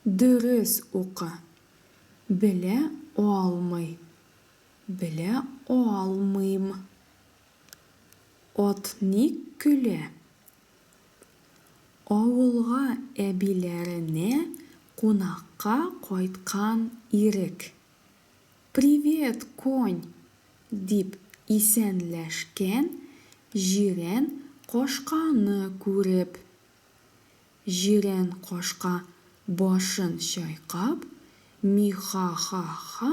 Дөрес укы. Белә алмый. Белә алмыйм. Ат ник көлә? Авылга әбиләренә кунакка кайткан Ирек. Привет, конь! Дип исәнләшкән Җирән кашканы күреп. Җирән кашка башын чайкап, Михахахай!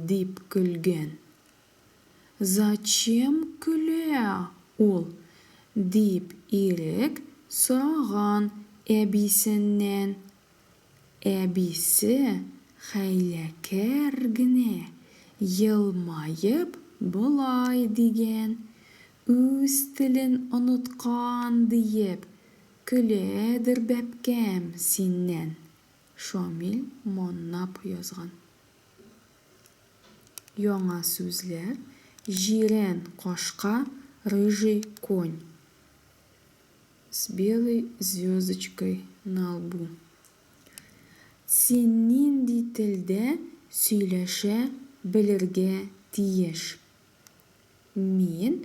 Дип көлгән. Зачем көлә ул? Дип Ирек сораган әбисеннән. Әбисе хәйләкәр генә елмаеп болай дигән, Үз телен оныткан диеп көләдер бәбкәм синнән. Шамил Маннап язган. Яңа сүзләр, җирән кашка, рыжий конь. С белой звездочкой на лбу. Син нинди телдә сөйләшә белергә тиеш? Мин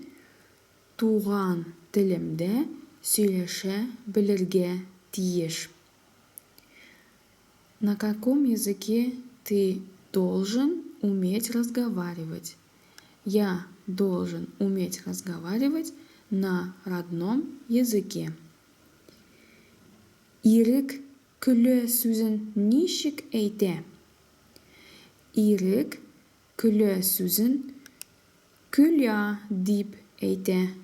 туган телемдә сөйләшә белергә тиеш. На каком языке ты должен уметь разговаривать? Я должен уметь разговаривать на родном языке. Ирек көлә сүзен ничек әйтә? Ирек көлә сүзен көлә дип әйтә.